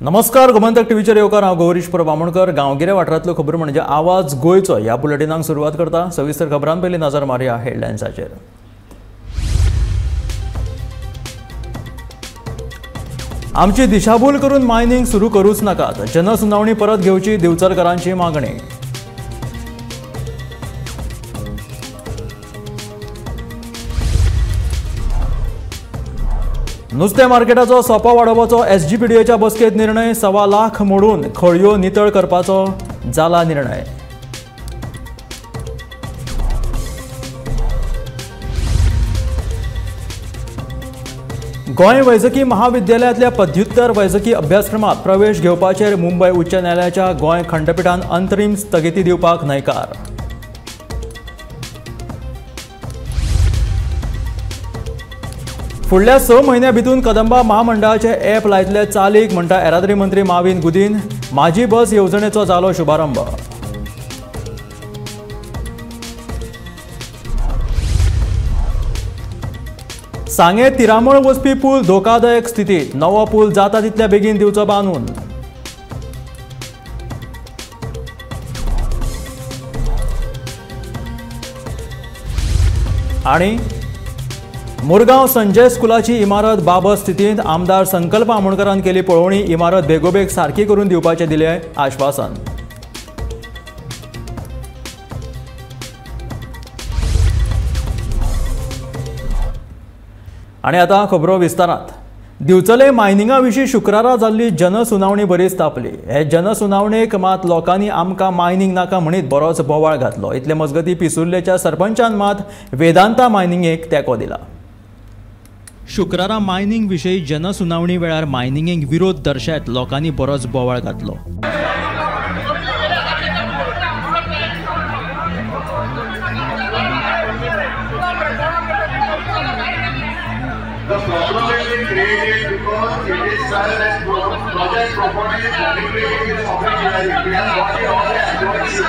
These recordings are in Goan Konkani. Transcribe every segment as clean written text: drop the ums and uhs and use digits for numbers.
नमस्कार, गोमंतक टीव्हीचेर येवकार. हांव गौरीश परब आमोणकर. गांवगिऱ्या वाठारांतल्यो खबरो म्हणजे आवाज गोंयचो ह्या बुलेटिनाक सुरवात करता. सविस्तर खबरां पयलीं नजर मारया हेडलायन्साचेर. आमची दिशाभूल करून मायनिंग सुरू करूच नाकात, जनसुनावणी परत घेवची दिवचलकरांची मागणी. नुस्तें मार्केटाचो सोपो वाडोवपाचो एसजीपीडीएच्या बसकेंत निर्णय. 1.25 लाख मोडून खळयो नितळ करपाचो जाला निर्णय. गोंय वैजकी महाविद्यालयांतल्या पदव्युत्तर वैजकी अभ्यासक्रमात प्रवेश घेवपाचेर मुंबय उच्च न्यायालयाच्या गोंय खंडपिठान अंतरीम स्थगिती दिवपाक न्हयकार. फुडल्या 6 म्हयन्या भितून कदंबा महामंडळाचे ॲप लायतले चालीक म्हणटा येरादारी मंत्री माविन गुदीन. माझी बस येवजणेचो जालो शुभारंभ. सांगें तिरामळ वचपी पूल धोकादायक स्थितीत, नवो पूल जाता तितल्या बेगीन दिवचो बांदून. आनी मुरगांव संजय स्कुलाची इमारत बाबत स्थितींत, आमदार संकल्प आमोणकरान केली पळोवणी. इमारत बेगोबेग सारकी करून दिवपाचें दिलें आश्वासन. आनी आतां खबरो विस्तारांत. दिवचले मायनिंगा विशीं शुक्रारा जाल्ली जनसुनावणी बरीच तापली. हे जनसुनावणेक मात लोकांनी आमकां मायनिंग नाका म्हणीत बरोच बोवाळ घातलो. इतले मजगतीं पिसुर्लेच्या सरपंचान मात वेदांता मायनिंगेक तेंको दिला. शुक्रारा मायनिंग विशीं जनसुनावणी वेळार मायनिंगेक विरोध दर्शयत लोकांनी बरोच बोवाळ घातलो. The problem has been created because it is such that project proponent is manipulating the public hearing. We have got all the employees.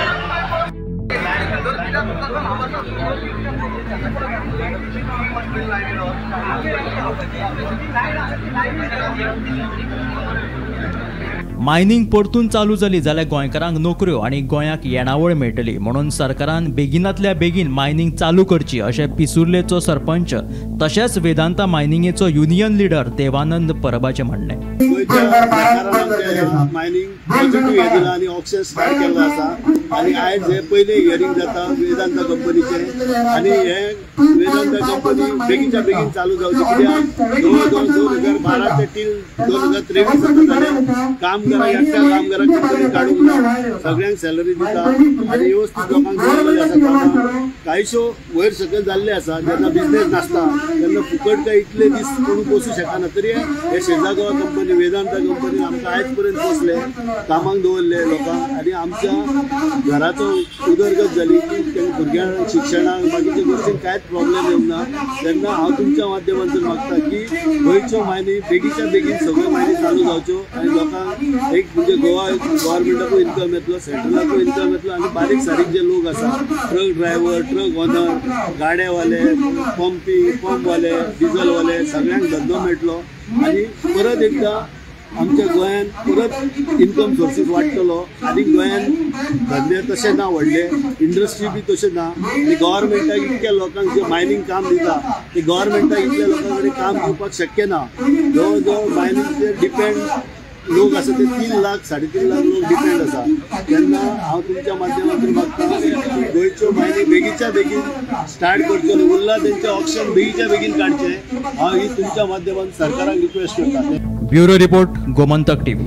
Mining परतून चालू जाली जाल्यार गोंयकारांक नोकऱ्यो आनी गोंयाक येणावळ मेळटली म्हणून सरकारान बेगिनांतल्या बेगीन मायनिंग चालू करची अशें पिसुर्लेचो सरपंच तशेंच वेदांता मायनिंगेचो युनियन लिडर देवानंद परबाचें म्हणणें. मायनिंग प्रोजेक्ट हे दिला आनी ऑक्शन स्टार्ट केल्लो आसा आनी आयज हे पयलें हियरींग जाता वेदांता कंपनीचें आनी हे वेदांता कंपनी बेगीनच्या बेगीन चालू जावची, कित्याक 2012 ते 2023 आतां जालें. कामगारां एकट्या कामगारांक कंपनी काडूंक ना, सगळ्यांक सॅलरी दिता आनी वेवस्थीत लोकांक दवरलेलें आसा कामां. कांयश्यो वयर सकयल जाल्ले आसा, जेन्ना बिजनेस नासता तेन्ना फुकट काय इतले दीस कोण पोसूं शकना, तरी हे शेजा गोवा कंपनी वेदांता कंपनी आमकां आयज पर्यंत पोसले, कामाक दवरले लोकांक आनी आमच्या घराचो उदरगत जाली की भुरग्यांक शिक्षणाक बाकीच्या गोश्टींक कांयच प्रॉब्लेम येवंक ना. तेन्ना हांव तुमच्या माध्यमांतून मागता की गोंयच्यो मायनी बेगीच्या बेगीन सगळ्यो मायनी चालू जावच्यो आनी लोकांक एक म्हणजे गोवा गव्हर्मेंटाकूय इन्कम येतलो, सेंट्रलाकूय इन्कम येतलो आनी बारीक सारीक जे लोक आसा, ट्रक ड्रायव्हर, ट्रक ओनर, गाड्यावाले, पंपी, पंपवाले, डिझलवाले, सगळ्यांक धंदो मेळटलो आनी परत एकदां आमच्या गोंयांत परत इन्कम सोर्सीस वाडटलो आनी गोंयांत धंदे तशे ना व्हडले, इंडस्ट्री बी तशें ना आनी गव्हर्मेंटाक इतक्या लोकांक जे मायनींग काम दिता ते गव्हर्मेंटाक इतल्या लोकां कडेन काम दिवपाक शक्य ना. जवळ जवळ मायनिंगचेर डिपेंड लोक आसा ते 3 लाख 3.5 लाख लोक डिपेंड आसा. तेन्ना हांव तुमच्या माध्यमांतून मागता गोंयच्यो मायनी बेगीच्या बेगीन स्टार्ट करच्यो आनी उरला तेंचें ऑक्शन बेगीच्या बेगीन काडचें. हांव ही तुमच्या माध्यमांत सरकाराक रिक्वेस्ट करता. Bureau report, Gomantak TV.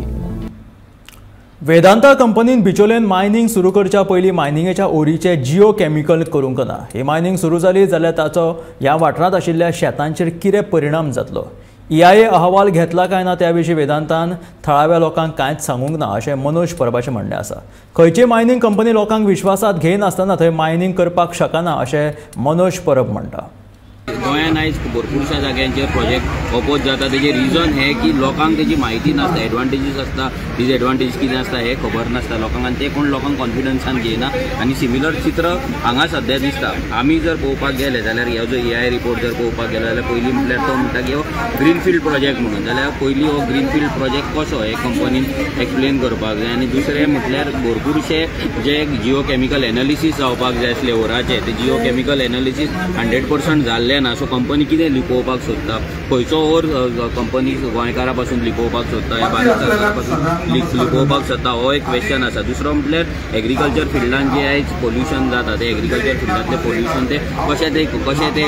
Vedanta कंपनीन बिचोलेन मायनिंग सुरू करच्या पयलीं मायनिंगेच्या ओरीचे जिओ केमिकल करूंक ना. ही मायनिंग सुरू जाली जाल्यार ताचो ह्या वाठारांत आशिल्ल्या शेतांचेर कितें परिणाम जातलो, EIA अहवाल घेतला काय ना त्या विशीं वेदांतान थळाव्या लोकांक कांयच सांगूंक ना अशें मनोज परबाचें म्हणणें आसा. खंयची मायनिंग कंपनी लोकांक विश्वासांत घेयनासतना थंय मायनिंग करपाक शकना अशें मनोज परब म्हणटा. गोंयान आयज भरपूरशा जाग्यांचेर प्रोजेक्ट ओपोज जाता. तेजें रिजन हें की लोकांक तेजी म्हायती नासता, एडवांटेजीस आसता, डिसएडवांटेज कितें आसता हें खबर नासता लोकांक आनी ते कोण लोकांक कॉन्फिडन्सान घेयना. आनी सिमिलर चित्र हांगा सद्या दिसता. आमी जर पळोवपाक गेले जाल्यार ह्यो जो EI report जर पळोवपाक गेलो जाल्यार पयलीं म्हटल्यार तो म्हणटा की हो ग्रीनफिल्ड प्रोजेक्ट म्हणून, जाल्यार पयलीं हो ग्रीनफिल्ड प्रोजेक्ट कसो हे कंपनीन एक्सप्लेन करपाक जाय. आनी दुसरें म्हटल्यार भरपूरशे जे जिओ केमिकल एनालिसीस जावपाक जाय आसले ओराचे, ते जिओ केमिकल एनालिसीस 100% जाल्लें ना. सो कंपनी कितें लिपोवपाक सोदता, खंयचो ओर कंपनी गोंयकारा पासून लिपोवपाक सोदता, ह्या भारत सरकारा पासून लिपोवपाक सोदता, हो एक क्वेश्चन आसा. दुसरो म्हटल्यार एग्रीकल्चर फिल्डान जे आयज पोल्युशन जाता ते एग्रीकल्चर फिल्डांतलें पोल्युशन ते कशें ते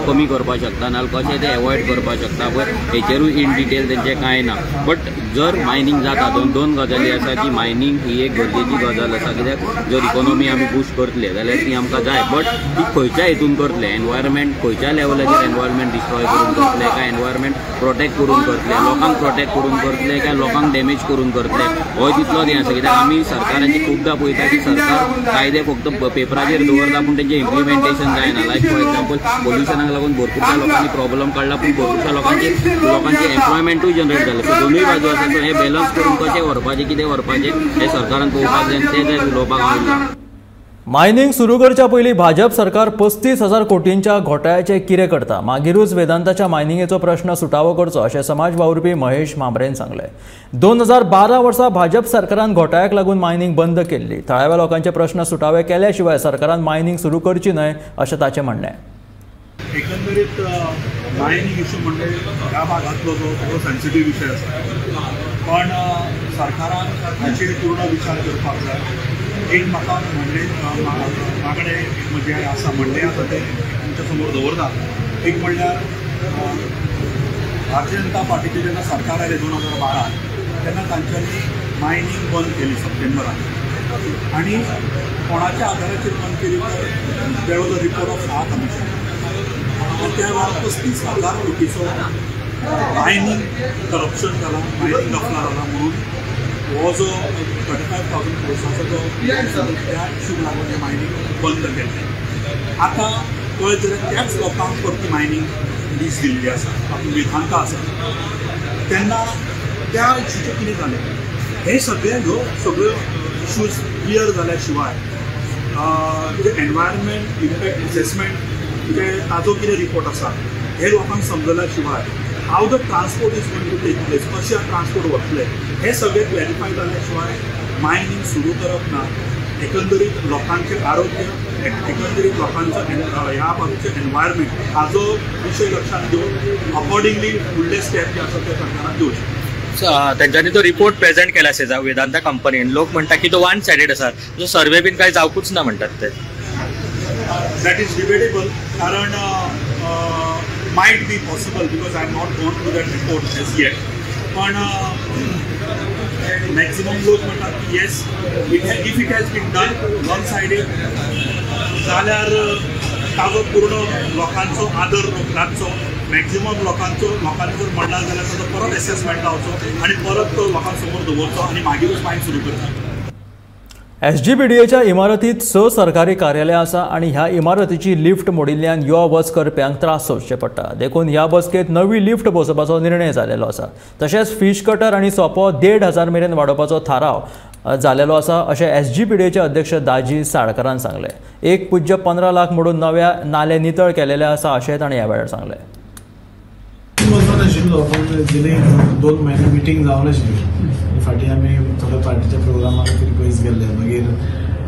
कमी करपाक शकता नाजाल्यार कशें ते एवॉयड करपाक शकता पळय हेचेरूय इन डिटेल तेंचें कांय ना. बट जर मायनींग जाता, दोन गजाली आसा की मायनींग ही एक गरजेची गजाल आसा, कित्याक जर इकोनॉमी आमी बूस्ट करतले जाल्यार ती आमकां जाय, बट ती खंयच्या हितून करतले, एनवायरमेंट खंयच्या लेवलाचेर एनवायरमेंट डिस्ट्रॉय करून करतले काय एनवायरमेंट प्रोटेक्ट करून करतले, लोकांक प्रोटेक्ट करून करतले काय लोकांक डॅमेज करून करतले, हो तितलोच हें आसा. कित्याक आमी सरकाराची खुबदां पळयता की सरकार कायदे फक्त पेपराचेर दवरता पूण तेंचें इम्प्लिमेंटेशन जायना. लायक फॉर एग्जाम्पल पोल्युशनाक लागून भरपूरशा लोकांनी प्रॉब्लम काडला पूण भरपूरशा लोकांचे एम्प्लॉयमेंटूय जनरेट जालें. सो दोनूय बाजू आसा. सो हें बॅलन्स करून कशें व्हरपाचें, कितें व्हरपाचें हें सरकारान पळोवपाक जाय आनी तें जाय उलोवपाक हांव. मायनिंग सुरू करच्या पयलीं भाजप सरकार 35,000 कोटींच्या घोटाळ्याचें कितें करता, मागीरूच वेदांताच्या मायनिंगेचो प्रश्न सुटावो करचो अशें समाज वावुरपी महेश म्हांबरेन सांगलें. 2012 वर्सा भाजप सरकारान घोटाळ्याक लागून मायनिंग बंद केल्ली. थळाव्या लोकांचे प्रश्न सुटावे केल्या शिवाय सरकारान मायनिंग सुरू करची न्हय अशें ताचें म्हणणें. एकंदरीत मायनिंग इशू म्हणजे ह्या भागांतलो जो सगळो सेन्सिटीव विशय आसा, पण सरकारान हाचेर पूर्ण विचार करपाक जाय. एक म्हाका म्हणणें मागणें म्हजें आसा, म्हणणें आसा तें तुमच्या समोर दवरता. एक म्हणल्यार भारतीय जनता पार्टीचें जेन्ना सरकार आयलें 2012 तेन्ना तांच्यांनी मायनींग बंद केली सप्टेंबराक, आनी कोणाच्या आदाराचेर बंद केली तर there was a report of Shah commission. आनी त्या वेळार 35,000 कोटीचो मायनींग करप्शन जाला, मायनींग गफला जाला म्हणून हो जो 35,000 क्रोर्साचो जो त्या इशूक लागून हें मायनींग बंद केल्लें. आतां पळयत जाल्यार त्याच लोकांक परती मायनींग लीज दिल्ली आसा, तातूंत वेदांता आसा. तेन्ना त्या इशूचें कितें जालें, हे सगळे ह्यो सगळ्यो इशूज क्लियर जाल्या शिवाय जे एनवायरमेंट इम्पॅक्ट एसेसमेंट जे ताजो कितें रिपोर्ट आसा हे लोकांक समजल्या शिवाय how the transport is going to take place, कशें ट्रान्सपोर्ट वतलें हें सगळें क्लॅरिफाय जाल्या शिवाय मायनींग सुरू करप ना. एकंदरीत लोकांचें आरोग्य, एकंदरीत लोकांचो ह्या बाजूचें एनवायरमेंट हाजो विशय लक्षांत घेवन अकॉर्डिंगली फुडले स्टेप जे आसा ते सरकारान घेवचे. तेंच्यांनी तो रिपोर्ट प्रेझेंट केला आसा वेदांता कंपनीन, लोक म्हणटा की तो वन सायडेड आसा, जो सर्वे बीन कांय जावकूच ना म्हणटात ते. That is debatable, कारण might be possible because I have not gone through that report as yet. पण मॅक्झिमम लोक म्हणटात की yes, if it has been done one sided जाल्यार ताजो पूर्ण लोकांचो आदर राखचो, मॅक्झिमम लोकांचो लोकांनी जर म्हणला जाल्यार ताजो परत एसेसमेंट जावचो आनी परत तो लोकां समोर दवरचो आनी मागीरूच मायन सुरू करता. SGPDAच्या इमारतीत 6 सरकारी कार्यालयां आसा आनी ह्या इमारतीची लिफ्ट मोडिल्ल्यान यो वच करप्यांक त्रास सोंसचे पडटा. देखून ह्या बसकेंत नवी लिफ्ट बसोवपाचो निर्णय जालेलो आसा. तशेंच फिश कटर आनी सोपो 1,500 मेरेन वाडोवपाचो थाराव जालेलो आसा अशें SGPDAचे अध्यक्ष दाजी साळकरान सांगलें. 1.15 लाख मोडून नव्या नाले नितळ केलेले आसा अशें ताणें ह्या वेळार सांगलें. 2 म्हयने मिटींग जावन आशिल्ली. फाटीं आमी थोडे पार्टीच्या प्रोग्रामाक तरी पयस गेल्ले, मागीर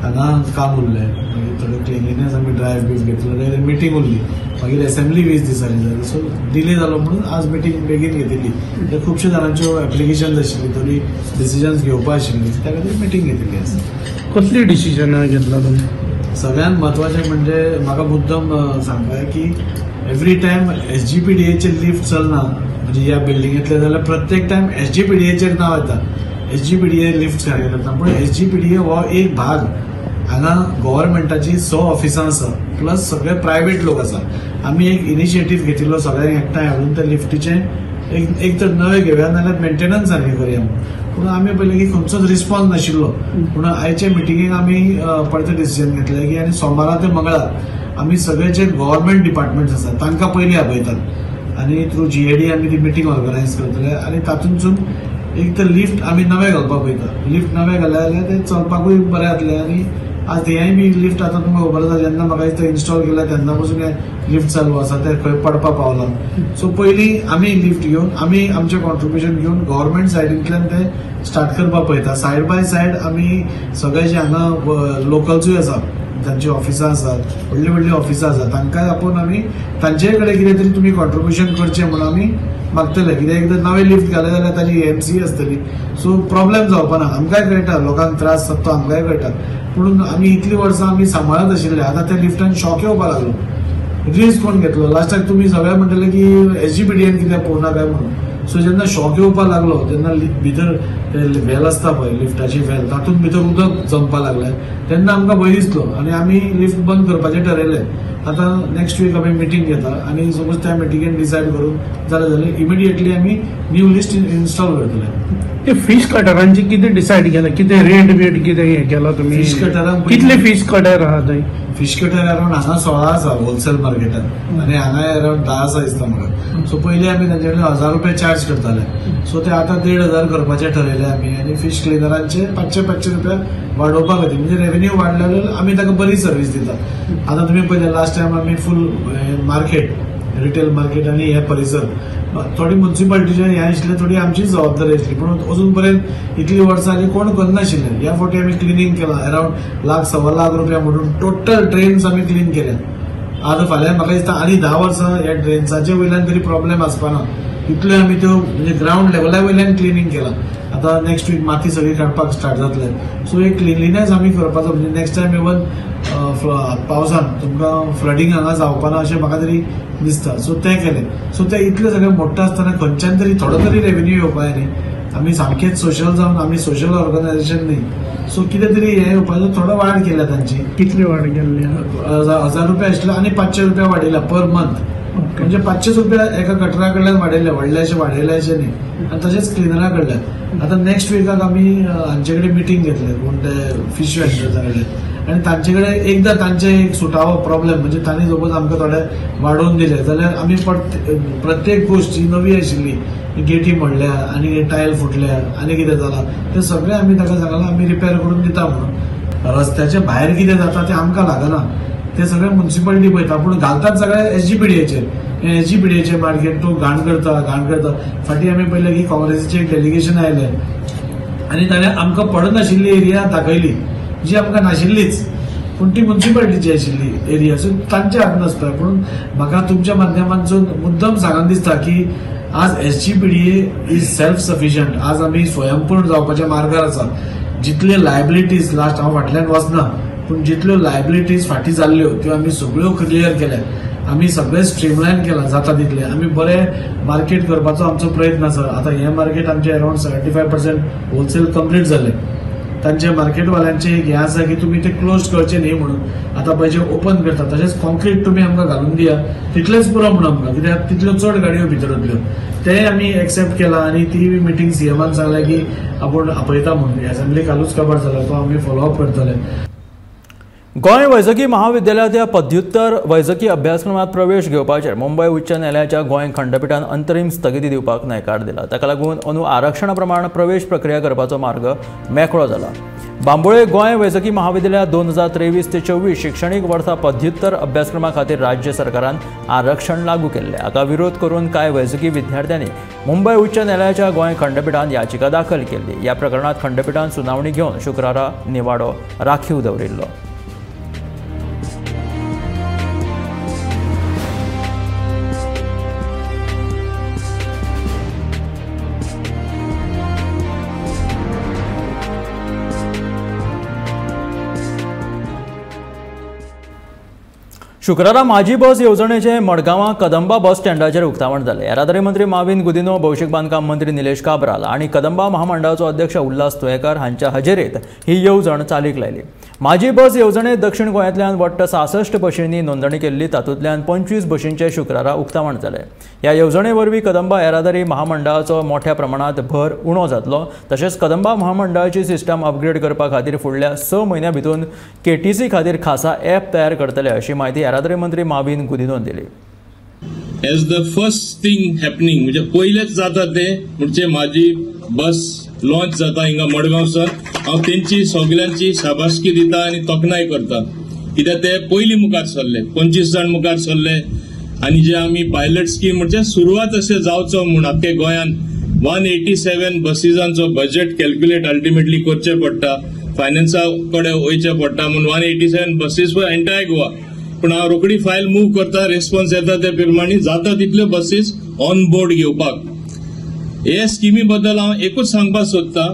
हांगा काम उरलें, मागीर थोडे क्लिनलीनेस आमी ड्रायव्ह बीज घेतलो, मिटींग उरली, मागीर एसेंब्ली 20 दिसांनी जाली. सो डिले जालो म्हणून आज मिटींग बेगीन घेतिल्ली. खुबश्या जाणांच्यो एप्लिकेशन्स आशिल्ली, थोडी डिसिजन्स घेवपा आशिल्ली, त्या खातीर मिटींग घेतिल्ली आसा. कसली डिसिजनां घेतला तुमी? सगळ्यांत म्हत्वाचें म्हणजे म्हाका मुद्दम सांगपाक जाय की एवरी टायम SGPDAचेर लिफ्ट चलना, म्हणजे ह्या बिल्डिंगेंतले जाल्यार प्रत्येक टायम SGPDAचेर नांव येता, SGPDA lift सारकें करता, पूण SGPDA हो एक भाग. हांगा गव्हर्मेंटाची 6 ऑफिसां आसा, प्लस सगळे प्रायवेट लोक आसा. आमी एक इनिशिएटीव घेतिल्लो सगळ्यांक एकठांय हाडून त्या लिफ्टीचें एक तर नवें घेवया नाल्यार मेंटेनन्स सारकें करया म्हणून. पूण आमी पळयलें की खंयचोच रिस्पॉन्स नाशिल्लो. पूण आयच्या मिटिंगेक आमी परतें डिसिजन घेतलें की आनी सोमारा ते मंगळार आमी सगळे जे गव्हर्मेंट डिपार्टमेंट्स आसात तांकां पयलीं आपयतात आनी थ्रू GAD आमी ती मिटींग ऑर्गनायज करतले आनी तातूंतसून एक तर लिफ्ट आमी नवें घालपाक पळयता. लिफ्ट नवें घालें जाल्यार तें चलपाकूय बरें जातलें आनी आज हेंय बी लिफ्ट आतां तुमकां खबर आसा जेन्ना म्हाका दिसता इन्स्टॉल केल्या तेन्ना पसून हें लिफ्ट चालू आसा, तें खंय पडपाक पावलां. सो पयलीं आमी लिफ्ट घेवन आमी आमचें कॉन्ट्रिब्युशन घेवन गव्हर्मेंट सायडींतल्यान तें स्टार्ट करपाक पळयता. सायड बाय सायड आमी सगळे जे हांगा लोकल्सूय आसा, तांची ऑफिसां आसात, व्हडलीं व्हडलीं ऑफिसां आसात, तांकांय आपोवन आमी तांचे कडेन कितें तरी तुमी कॉन्ट्रिब्युशन करचें म्हणून आमी मागतले. कित्याक एकदां नवें लिफ्ट घालें जाल्यार ताजी MC आसतली, सो प्रॉब्लेम जावपा ना. आमकांय कळटा लोकांक त्रास जाता तो आमकांय कळटा, पूण आमी इतलीं वर्सां आमी सांबाळत आशिल्ले. आतां त्या लिफ्टान शॉक येवपाक लागलो, रिस्क कोण घेतलो? लास्टाक तुमी सगळे म्हणटले की SGPDN कित्याक पळोवना काय म्हणून. सो जेन्ना शॉक येवपाक लागलो तेन्ना भितर व्हेल आसता पळय लिफ्टाची व्हेल, तातूंत भितर उदक जमपाक लागलें तेन्ना आमकां भंय दिसलो आनी आमी लिफ्ट बंद करपाचें ठरयलें. आतां नेक्स्ट वीक आमी मिटींग घेता आनी सपोज त्या मिटिंगेन डिसायड करून जालें जाल्यार इमिडिएटली आमी न्यू लिस्ट इन्स्टॉल करतले. ते फिश कटरांचे कितें डिसायड केलां, कितें रेट बीट कितें हें केलां तुमी? फिश कटरांक कितले फिश कटर आहा थंय? फिश कटर अरावंड हांगा 16 आसा होलसेल मार्केटान आनी हांगा अरावंड 10 आसा दिसता म्हाका. सो पयलीं आमी तांचे कडेन 1000 रुपया चार्ज करताले, सो ते आतां 1500 करपाचें ठरयलें आमी आनी फिश क्लिनरांचे 500-500 रुपया वाडोवपा खातीर, म्हणजे रेवेन्यू वाडले जाल्यार आमी ताका बरी सर्वीस दिता. आतां तुमी पळयलें लास्ट टायम आमी फूल मार्केट, रिटेल मार्केट आनी हे परिसर थोडी मुन्सिपालिटीचे हें आशिल्लें, थोडी आमची जबाबदारी आशिल्ली, पूण अजून पर्यंत इतली वर्सां आनी कोण करनाशिल्लें. ह्या फावटी आमी क्लिनींग केलां अरावंड 1-1.25 लाख रुपया म्हणून टोटल ड्रेन्स आमी क्लीन केल्या. आतां फाल्यां म्हाका दिसता आनी 10 वर्सां ह्या ड्रेन्साचे वयल्यान तरी प्रॉब्लेम आसपाना इतल्यो आमी त्यो म्हणजे ग्रावंड लेवला वयल्यान क्लिनींग केलां. आतां नेक्स्ट वीक माती सगळी काडपाक स्टार्ट जातले. सो एक क्लिनलीनेस आमी करपाचो, म्हणजे नेक्स्ट टायम इवन पावसान तुमकां फ्लडींग हांगा जावपाना अशें म्हाका तरी दिसता. सो तें केलें. सो तें इतलें सगळें मोडटा आसतना खंयच्यान तरी थोडो तरी रेवेन्यू येवपा न्ही. आमी सामकेच सोशल जावन आमी सोशल ऑर्गनायझेशन न्ही, सो कितें तरी हें येवपाचो थोडो वाड केल्या तांची. कितली वाड केल्ली? 1000 रुपया आशिल्लो आनी 500 रुपया वाडयला पर मंथ, म्हणजे 500 रुपया एका कटरा कडल्यान वाडयले, व्हडले अशें वाडयले अशें न्ही. आनी तशेंच क्लिनरा कडल्यान. आतां नेक्स्ट विकाक आमी हांचे कडेन मिटींग घेतले, कोण ते फिश वेंडर्सा कडेन, आनी तांचे कडेन एकदां तांचे एक सुटावो प्रॉब्लेम म्हणजे तांणी सपोज आमकां थोडे वाडोवन दिले जाल्यार आमी प्रत्येक गोश्ट जी नवी आशिल्ली, गेटी मोडल्या आनी टायल फुटल्या आनी कितें जालां तें सगळें आमी ताका सांगलां आमी रिपेर करून दिता म्हणून. रस्त्याचे भायर कितें जाता तें आमकां लागना, ते सगळे मुन्सिपालिटी पळयता, पूण घालतात सगळे SGPDAचेर. SGPDAचे मार्केट तो घाण करता घाण करता. फाटीं आमी पळयलें की काँग्रेसीचें एक डेलिगेशन आयलें आनी ताणें आमकां पडनाशिल्ली एरिया दाखयली जी आमकां नाशिल्लीच, पूण ती मुन्सिपालिटीची आशिल्ली एरिया, सो तांच्या हातान आसता. पूण म्हाका तुमच्या माध्यमांतसून मुद्दम सांगन दिसता की आज SGPDA is self sufficient. आज आमी स्वयंपूर्ण जावपाच्या मार्गार आसा. जितले लायबिलिटीज लास्ट हांव फाटल्यान वचना, पूण जितल्यो लायबिलिटीज फाटीं जाल्ल्यो त्यो आमी सगळ्यो क्लियर केल्या, आमी सगळें स्ट्रीमलायन केलां जाता तितलें. आमी बरें मार्केट करपाचो आमचो प्रयत्न आसा. आतां हें मार्केट आमचें अरावंड 75% होलसेल कंप्लीट जालें. तांचे मार्केटवाल्यांचें एक हें आसा की तुमी तें क्लोज करचें न्ही म्हणून आतां पळय जे ओपन करता, तशेंच कॉन्क्रीट तुमी आमकां घालून दिया तितलेंच पुरो म्हणून आमकां, कित्याक तितल्यो चड गाडयो भितर वतल्यो. तें आमी एक्सेप्ट केलां आनी ती मिटींग CMान सांगलें की आपूण आपयता म्हणून. एसेंब्ली कालूच काबार जाला, तो आमी फॉलोअप करतले. गोंय वैजकी महाविद्यालयांतल्या पदव्युत्तर वैजकी अभ्यासक्रमात प्रवेश घेवपाचेर मुंबय उच्च न्यायालयाच्या गोंय खंडपिठान अंतरीम स्थगिती दिवपाक न्हयकार दिला. ताका लागून अंदू आरक्षणा प्रमाण प्रवेश प्रक्रिया करपाचो मार्ग मेकळो जाला. बांबोळे गोंय वैजकी महाविद्यालयात 2023 ते 24 शिक्षणीक वर्सा पदव्युत्तर अभ्यासक्रमा खातीर राज्य सरकारान आरक्षण लागू केल्लें. हाका विरोध करून कांय वैजकी विद्यार्थ्यांनी मुंबय उच्च न्यायालयाच्या गोंय खंडपिठान याचिका दाखल केल्ली. ह्या प्रकरणात खंडपिठान सुनावणी घेवन शुक्रारा निवाडो राखीव दवरिल्लो. शुक्रारा माझी बस येवजणेचें मडगांवां कदंबा बस स्टँडाचेर उक्तावण जालें. येरादारी मंत्री माविन गुदिन्हो, भौशीक बांदकाम मंत्री निलेश काब्राल आनी कदंबा महामंडळाचो अध्यक्ष उल्हास तुयेंकार हांच्या हजेरेंत ही येवजण चालीक लायली. माझी बस येवजणेंत दक्षिण गोंयांतल्यान वट्ट 66 बशींनी नोंदणी केल्ली, तातूंतल्यान 25 बशींचें शुक्रारा उक्तावण जालें. ह्या येवजणे वरवीं कदंबा येरादारी महामंडळाचो मोठ्या प्रमाणांत भर उणो जातलो. तशेंच कदंबा महामंडळाची सिस्टम अपग्रेड करपा खातीर फुडल्या 6 म्हयन्यां भितर KTC खातीर खासा ॲप तयार करतले अशी म्हायती येरादारी मंत्री माविन गुदिन्होन दिली. As the first thing happening म्हणजे पयलेच जाता ते म्हणजे माझी बस लॉन्च जाता हिंगा मडगांव सर. हांव तेंची सगल्यांची शाबासकी दिता आनी तोखणाय करता, कित्याक ते पयलीं मुखार सरले, 25 जाण मुखार सरले. आनी जे आमी पायलट स्कीम म्हणजे सुरवात अशें जावचो म्हूण आख्खे गोंयान 187 बसीजांचो बजेट कॅल्क्युलेट अल्टिमेटली करचें पडटा, फायनान्सा कडेन वयचें पडटा म्हूण 187 बसीस फॉर एंटायर गोवा. पूण हांव रोखडी फायल मूव करता, रेस्पॉन्स येता ते प्रमाणे जाता तितल्यो बसीस ऑन बोर्ड घेवपाक. हे स्किमी बद्दल हांव एकूच सांगपाक सोदता,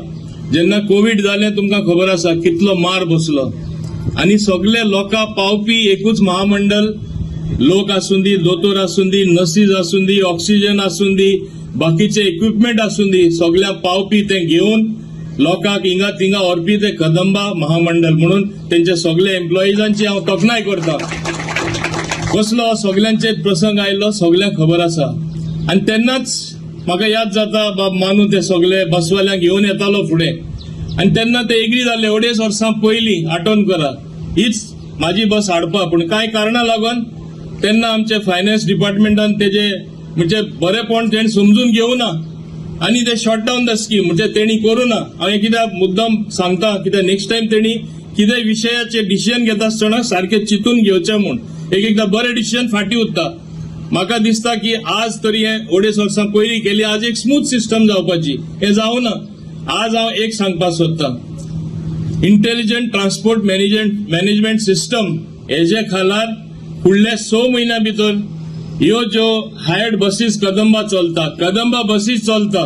जेन्ना कोवीड जालें तुमकां खबर आसा कितलो मार बसलो आनी सगळे लोकां पावपी एकूच महामंडळ, लोक आसूं दी, दोतोर आसूं दी, नर्सीज आसूं दी, ऑक्सिजन आसूं दी, बाकीचे इक्विपमेंट आसूं दी, सगळ्यांक पावपी ते घेवन लोकांक हिंगा थिंगा व्हरपी ते कदंबा महामंडळ. म्हणून तेंच्या सगळे एम्प्लॉइजांची हांव तोखणाय करता. कसलो सगळ्यांचेर प्रसंग आयलो सगळ्यांक खबर आसा. आनी तेन्नाच म्हाका याद जाता बाब मानू ते सगळे बसवाल्यांक घेवन येतालो फुडें आनी तेन्ना ते एग्री जाल्ले 2.5 वर्सां पयलीं, आठवण करा, हीच म्हाजी बस हाडपा. पूण कांय कारणां लागून तेन्ना आमचे फायनान्स डिपार्टमेंटान तेजे म्हणजे बरेपण तेणी समजून घेवना आनी ते शॉर्ट डावन the scheme म्हणजे तेणी करूं ना. हांवें कित्याक मुद्दम सांगता, कित्याक नेक्स्ट टायम तेणी कितें विशयाचेर डिसिजन घेता आसतना सारकें चिंतून घेवचें म्हूण. एक एकदां बरें डिसिजन फाटीं उरता. म्हाका दिसता की आज तरी हें 2.5 वर्सां पयलीं केली, आज एक स्मूथ सिस्टम जावपाची, हें जावना. आज हांव एक सांगपाक सोदता, इंटेलिजंट ट्रान्सपोर्ट मॅनेजमेंट सिस्टम हेजे खाला फुडल्या 6 म्हयन्या भितर ह्यो ज्यो हायर्ड बसीस कदंबा चलता, कदंबा बसीस चलता,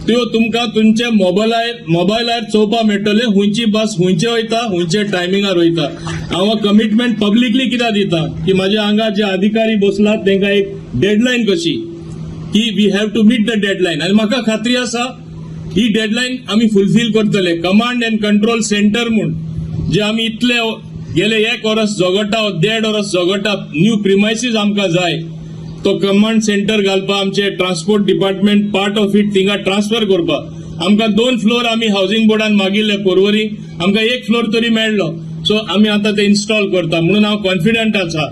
त्यो तुमकां तुमच्या मोबायलार चोवपाक मेळटले, हुंयची बस हुंयचे वयता, हुंयचे टायमिंगार वयता. हांव कमिटमेंट पब्लिकली कित्याक दिता की म्हाज्या हांगा जे अधिकारी बसलात तांकां एक डेडलायन कशी की we have to meet the deadline. आनी म्हाका खात्री आसा ही डेडलायन आमी फुलफील करतले. कमांड अँड कंट्रोल सेंटर म्हूण जे आमी इतले गेले 1 वर्स झगडटा, 1.5 वर्स झगडटा, न्यू प्रिमायसीस आमकां जाय, तो कमांड सेंटर घालपा आमचे transport department part of it थिंगा ट्रान्सफर करपा. आमकां 2 फ्लोर आमी हावसिंग बोर्डान मागिल्ले पोरवरी, आमकां 1 फ्लोर तरी मेळ्ळो. सो आमी आतां ते इन्स्टॉल करता म्हणून हांव कॉन्फिडंट आसा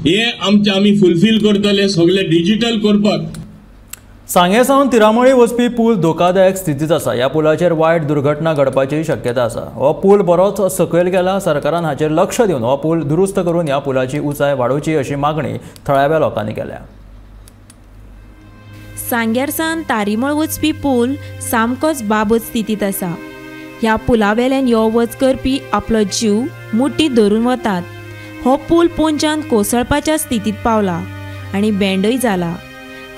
हे आमचे आमी फुलफील करतले सगळे डिजिटल करपाक. सांगे सावन तिरामळी वचपी पूल धोकादायक स्थितीत आसा. ह्या पुलाचेर वायट दुर्घटना घडपाची शक्यता आसा. हो पूल बरोच सकयल गेला. सरकारान हाचेर लक्ष दिवन हो पूल दुरुस्त करून ह्या पुलाची उंचाय वाडोवची अशी मागणी थळाव्या लोकांनी केल्या. सांग्यार सावन तारीमळ वचपी पूल सामकोच बाबत स्थितीत आसा. ह्या पुलावेल्यान यो वच करपी आपलो जीव मुठींत धरून वतात. हो पूल पोंच्यान कोसळपाच्या स्थितीत पावला आनी बँडय जाला.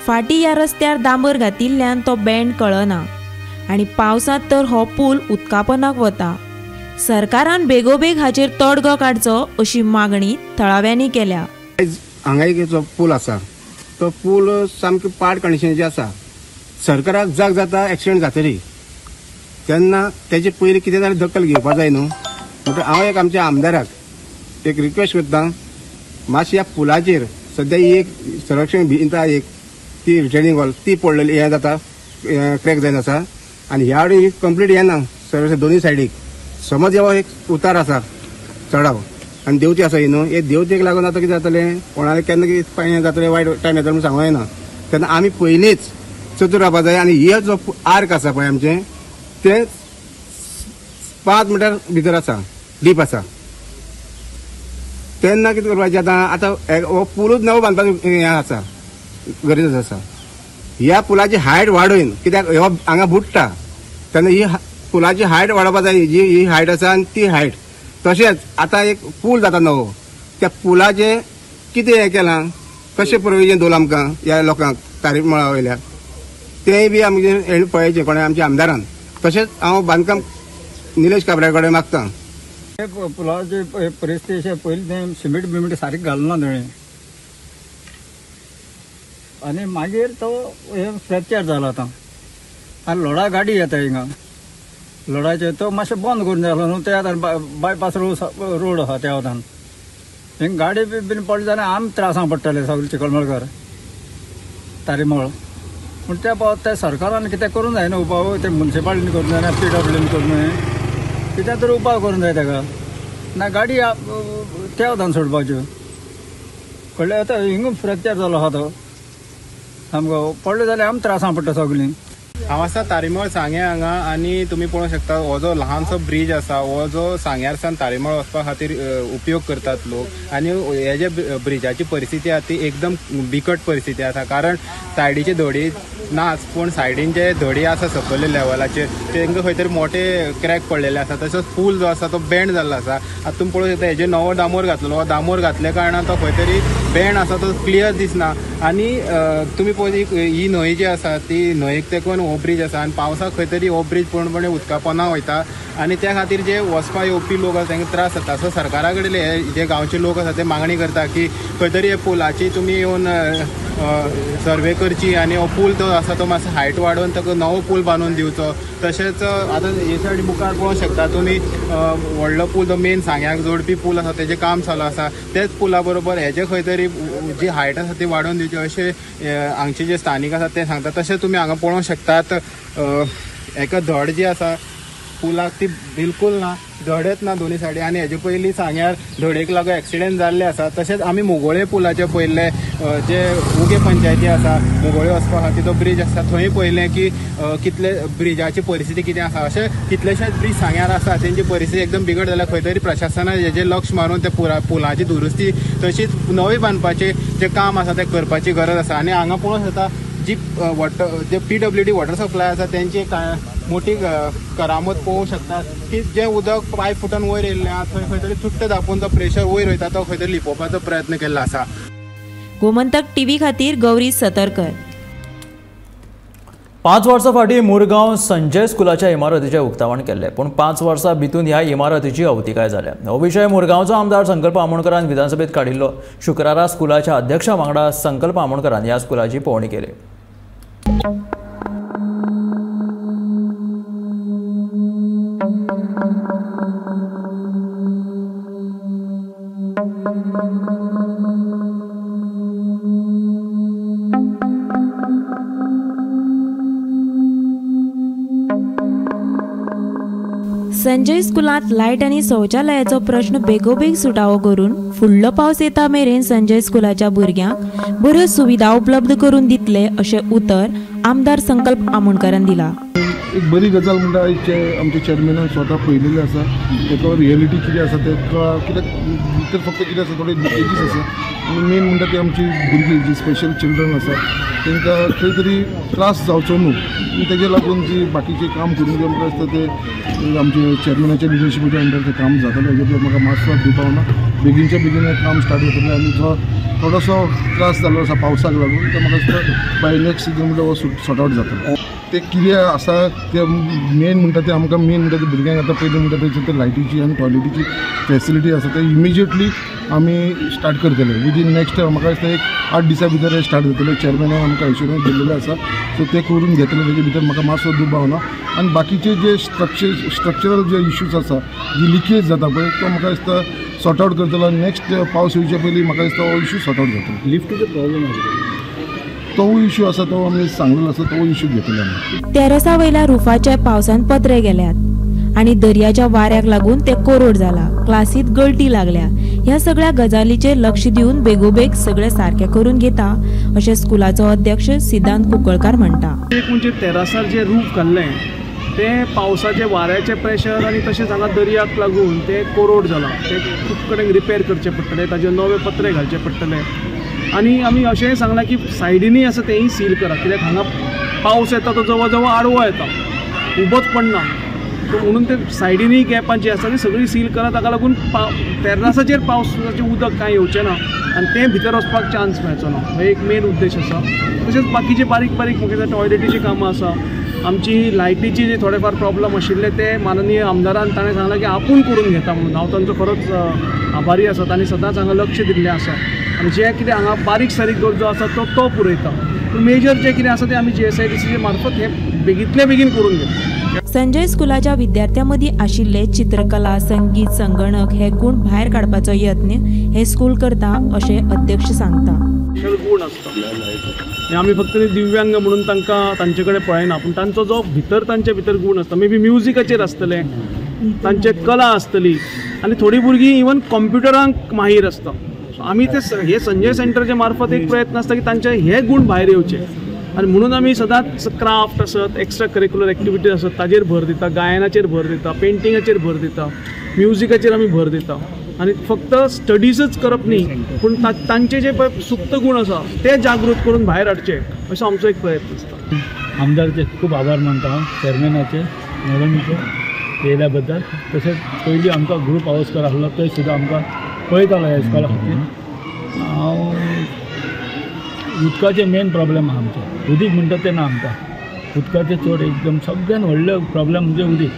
फाटीं ह्या रस्त्यार डांबर घातिल्ल्यान तो बँड कळना आनी पावसांत तर हो पूल उदकापनाक वता. सरकारान बेगोबेग हाचेर तोडगो काडचो अशी मागणी थळाव्यांनी केल्या. हांगा एक जो पूल आसा तो पूल सामकी पाड कंडिशनाची आसा. सरकाराक जाग जाता एक्सिडंट जातली तेन्ना तेजे पयलीं कितें जाल्यार दखल घेवपा जाय न्हू. म्हणटकीर हांव एक आमच्या आमदाराक एक रिक्वेस्ट करता, मातशी ह्या पुलाचेर सद्या एक संरक्षण भिंत एक ती रिटर्निंग वॉल ती पडलेली हें जाता, क्रॅक जायन आसा आनी ह्या वटेन कंप्लीट येना सर्व दोनूय सायडीक. समज हो एक उतार आसा चडाव आनी देंवती आसा ही न्हू, हे देंवतेक लागून आतां कितें जातलें, कोणाक केन्ना कितें जातलें, वायट टायम येतलो म्हूण सांगूं येना. तेन्ना आमी पयलींच चतूर रावपा जाय. आनी हे जो आर्क आसा पळय आमचें तें 5 मिटर भितर आसा, डीप आसा. तेन्ना कितें करपाचें आतां, आतां हो पुलूच नवो बांदपाचो हें आसा, गरज आसा. ह्या पुलाची हायट वाडोवन, कित्याक हो हांगा बुडटा तेन्ना ही पुलाची हायट वाडोवपा जाय, जी ही हायट आसा आनी ती हायट. तशेंच आतां एक पूल जाता नवो, त्या पुलाचें कितें हें केलां, कशें प्रोविजन दवरलां आमकां ह्या लोकांक तारीमळा वयल्या, तेंय बी आमचें हें पळयचें कोणें आमच्या आमदारान. तशेंच हांव बांदकाम निलेश काब्रा कडेन मागता. पुलाची परिस्थिती अशें पयलीं तें सिमेंट बिमेंट सारकें घालना तेणें आनी मागीर तो हे फ्रॅक्चर जाला आतां. आनी लोडा गाडी येता हिंगा, लोडाचेर तो मातशें बंद करून जालो न्हू, त्या आतां बायपास रोड आसा त्या वतान हिंगा गाडी बीन पडली जाल्यार आमी त्रासां पडटले सगळे चिखलमळकर तारीमळ. पूण त्या बाबत त्या सरकारान कितें करूंक जाय न्हू उपाय, ते मुन्सिपालिटीन करूंक जायना, पीडब्ल्यून करूंक जाय, कितें तरी उपाय करूंक जाय ताका. ना गाडी त्या वतान सोडपाच्यो. कळ्ळें आतां हिंगा फ्रॅक्चर जालो आहा तो सामको पडलो जाल्यार आमी त्रासां पडटा सगळीं. हांव आसा तारीमळ सांगें हांगा आनी तुमी पळोवंक शकता हो जो ल्हानसो ब्रीज आसा हो जो सांग्यार सावन तारीमळ वचपा खातीर उपयोग करतात लोक आनी हे जे ब्रिजाची परिस्थिती आसा ती एकदम बिकट परिस्थिती आसा, कारण सायडीची धडी नाच पूण सायडीन जे धडी आसा सकयल्या लेवलाचेर तांकां खंय तरी मोटे क्रॅक पडलेले आसा. तसोच पूल जो आसा तो बेंड जाल्लो आसा. आतां तुमी पळोवंक शकता हेजेर नवो डामोर घातलेलो, हो डामोर घातल्या कारणान तो खंय तरी बेंड आसा तो क्लियर दिसना. आनी तुमी पळोवंक ही न्हंय जी आसा ती न्हंयेक तेंकून हो ब्रीज आसा आनी पावसाक खंय तरी हो ब्रीज पूर्णपणे उदका पोंदा वयता आनी त्या खातीर जे वचपा येवपी लोक आसा तांकां त्रास जाता. सो सरकारा कडेन हे जे गांवचे लोक आसा ते मागणी करता की खंय तरी हे पुलाची तुमी येवन सर्वे करची आनी हो पूल तो आसा तो मातसो हायट वाडोवन ताका नवो पूल बांदून दिवचो. तशेंच आतां हे सायडी मुखार पळोवंक शकता तुमी व्हडलो पूल तो मेन सांग्याक जोडपी पूल आसा तेजें काम चालू आसा. तेच पुला बरोबर हेजे खंय तरी जी हायट आसा ती वाडोवन दिवची अशें हांगचे जे स्थानीक आसा ते सांगता. तशें तुमी हांगा पळोवंक शकतात एका धड जी आसा पुलाक ती बिलकुल ना, धडच ना दोनी सायडी. आनी हेजे पयलीं सांग्यार धडेक लागून एक्सिडेंट जाल्ले आसा. तशेंच आमी मुगोळे पुलाचे पयले जे उगे पंचायती आसा मुगोळे वचपा खातीर तो ब्रीज आसा थंय पळयलें की कितले ब्रिजाची परिस्थिती कितें आसा. अशे कितलेशेच ब्रीज सांग्यार आसा तेंची परिस्थिती एकदम बिगड जाल्या. खंय तरी प्रशासनान हेजेर लक्ष मारून ते पुलाची दुरुस्ती तशीच नवी बांदपाचें जें काम आसा तें करपाची गरज आसा. आनी हांगा पळोवंक शकता जी वॉटर जे PWD water supply आसा तेंची मोठी करामत पळोवंक शकतात की जें उदक 5 फुटान वयर येयल्लें आसा थंय खंय तरी चुट्टे दापून तो प्रेशर वयर वयता तो खंय तरी लिपोवपाचो प्रयत्न केल्लो आसा. गोमंतक टीव्ही खातीर गौरी सतरकर. 5 वर्सां फाटीं मुरगांव संजय स्कुलाच्या इमारतीचें उक्तावण केल्लें, पूण 5 वर्सां भितून ह्या इमारतीची अवतिकाय जाल्या. हो विशय मुरगांवचो आमदार संकल्प आमोणकरान विधानसभेत काडिल्लो. शुक्रारा स्कुलाच्या अध्यक्षा वांगडा संकल्प आमोणकरान ह्या स्कुलाची पळोवणी केली. संजय स्कुलांत लायट आनी शौचालयाचो प्रश्न बेगोबेग सुटावो करून फुडलो पावस येता मेरेन संजय स्कुलाच्या भुरग्यांक बऱ्यो सुविधा उपलब्ध करून दितले अशें उतर आमदार संकल्प आमोणकरान दिला. एक बरी गजाल म्हणटा आमच्या चेअरमॅनान स्वता पळयलेलें आसा, ताका रियलिटी कितें आसा तें कित्याक भितर फक्त कितें आसा थोडे लिकेजीस आसा आनी मेन म्हणटा ती आमची भुरगीं जी स्पेशल चिल्ड्रन आसा तांकां खंय तरी त्रास जावचो न्हू तेजे लागून जी बाकीचें काम करूंक जाय म्हाका दिसता ते आमचे चेअरमॅनाच्या लिडरशिपाच्या अंडर तें काम जातलें. हेजेर म्हाका मातसो दुबाव ना, बेगीनच्या बेगीन हें काम स्टार्ट जातलें आनी जो थोडोसो त्रास जाल्लो आसा पावसाक लागून तो म्हाका दिसता बाय नेक्स्ट सिजन म्हणल्यार हो सॉर्ट आवट जातलो. ते कितें आसा ते मेन म्हणटा ते आमकां मेन म्हणटा ते भुरग्यांक आतां पयलीं म्हणटा ते लायटीची आनी टॉयलेटीची फेसिलिटी आसा ते इमिजिएटली आमी स्टार्ट करतले विदीन नेक्स्ट म्हाका दिसता एक 8 दिसां भितर हें स्टार्ट जातलें. चेअरमॅनान आमकां एश्योरन्स दिल्लेलें आसा, सो ते करून घेतले तेजे भितर म्हाका मातसो दुबाव ना. आनी बाकीचे जे स्ट्रक्चरल जे इश्यूज आसा जी लिकेज जाता पळय तो म्हाका दिसता सॉर्ट आवट करतलो आनी नेक्स्ट पावस येवचे पयलीं म्हाका दिसता हो इश्यू सॉर्ट आवट जातलो. लिफ्टीचो प्रॉब्लम आसा तोवूय इश्यू आसा तो आमी सांगलेलो आसा, तोवूय इश्यू घेतले आमी. तेरसा वयल्या रुफाच्या पावसान पत्रे गेल्यात आनी दर्याच्या वाऱ्याक लागून ते कोरड जाला, क्लासीत गळटी लागल्या. ह्या सगळ्या गजालीचेर लक्ष दिवन बेगोबेग सगळें सारकें करून घेता अशें स्कुलाचो अध्यक्ष सिद्धांत कुंकळकार म्हणटा. एक म्हणजे तेरासार जे रूफ घाल्लें तें पावसाचें वाऱ्याचें प्रेशर आनी तशेंच हांगा दर्याक लागून तें कोरोड जालां, तें खूब कडेन रिपेर करचें पडटलें, ताजे नवे पत्रे घालचे पडटले. आनी आमी अशेंय सांगलां की सायडीनूय आसा तेंय सील करा, कित्याक हांगा पावस येता तो जवळ जवळ आडवो येता, उबोच पडना, सो म्हणून ते सायडीनूय गॅपां जी आसा ती सगळी सील करा. ताका लागून तेर्रासाचेर पावसाचें उदक कांय येवचें ना आनी तें भितर वचपाक चान्स मेळचो ना, हो एक मेन उद्देश आसा. तशेंच बाकीचे बारीक बारीक म्हाका टॉयलेटीचीं कामां आसा, आमची लायटीची जे थोडे फार प्रॉब्लम आशिल्ले ते माननीय आमदारान ताणें सांगलां की आपूण करून घेता म्हणून. हांव तांचो खरोच आभारी आसा, तांणी सदांच हांगा लक्ष दिल्लें आसा आनी जें कितें हांगा बारीक सारीक गरजो आसा तो तो पुरयता. पूण मेजर जें कितें आसा तें आमी GSIDC मार्फत हें बेगींतले बेगीन करून घेता. संजय स्कुलाच्या विद्यार्थ्यां मदीं आशिल्ले चित्रकला, संगीत, संगणक हे गुण भायर काडपाचो यत्न हे स्कूल करता अशें अध्यक्ष सांगता. गुण आसता आमी फक्त दिव्यांग म्हणून तांकां तांचे कडेन पळयना, पूण तांचो जो भितर तांचे भितर गुण आसता, मे बी म्युजिकाचेर आसतलें, तांचे कला आसतली आनी थोडीं भुरगीं इवन कंप्युटरांक माहीर आसता. सो आमी ते हे संजय सेंटरच्या मार्फत एक प्रयत्न आसता की तांचे हे गूण भायर येवचे आनी म्हणून आमी सदांच क्राफ्ट आसत, एक्स्ट्रा करिक्युलर एक्टिविटीज आसत ताजेर भर दिता, गायनाचेर भर दिता, पेंटिंगाचेर भर दिता, म्युजिकाचेर आमी भर दिता आनी फक्त स्टडीजच करप न्ही पूण तांचे जे पळय सुप्त गूण आसा ते जागृत करून भायर हाडचे असो आमचो एक प्रयत्न आसता. आमदारचे खूब आभार मानता हांव, चेअरमॅनाचे, मॅडमीचे येयल्या बद्दल. तशेंच पयलीं आमकां ग्रूप पावसकर आसलो थंय सुद्दां आमकां पळयतालो ह्या इस्कॉला खातीर. हांव उदकाचें मेन प्रॉब्लम आहा आमचें, उदीक म्हणटा तें ना आमकां, उदकाचें चड एकदम सगळ्यान व्हडलो प्रॉब्लम म्हणजे उदीक.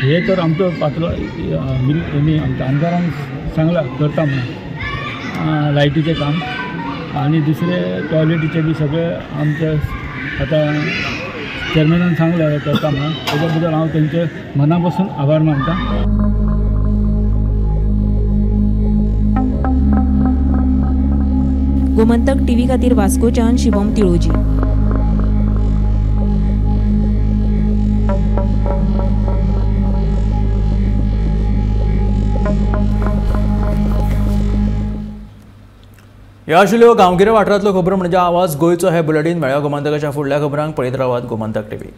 हे तर आमचो पातळ आमच्या आमदारान सांगलां करता म्हणून लायटीचें काम आनी दुसरें टॉयलेटीचें बी सगळें आमचें आतां चेअरमॅनान सांगलें करता म्हणून, तेच्या बद्दल हांव तेंचे मना पासून आभार मानता. गोमंतक टीव्ही खातीर वास्कोच्यान शिवम तिळोजी. ह्या आशिल्ल्यो गांवगिऱ्या वाठारांतल्यो खबरो म्हणजे आवाज गोंयचो हे बुलेटीन. मेळ्ळ्या गोमंतकाच्या फुडल्या खबरांक पळयत रावात गोमंतक टीव्ही.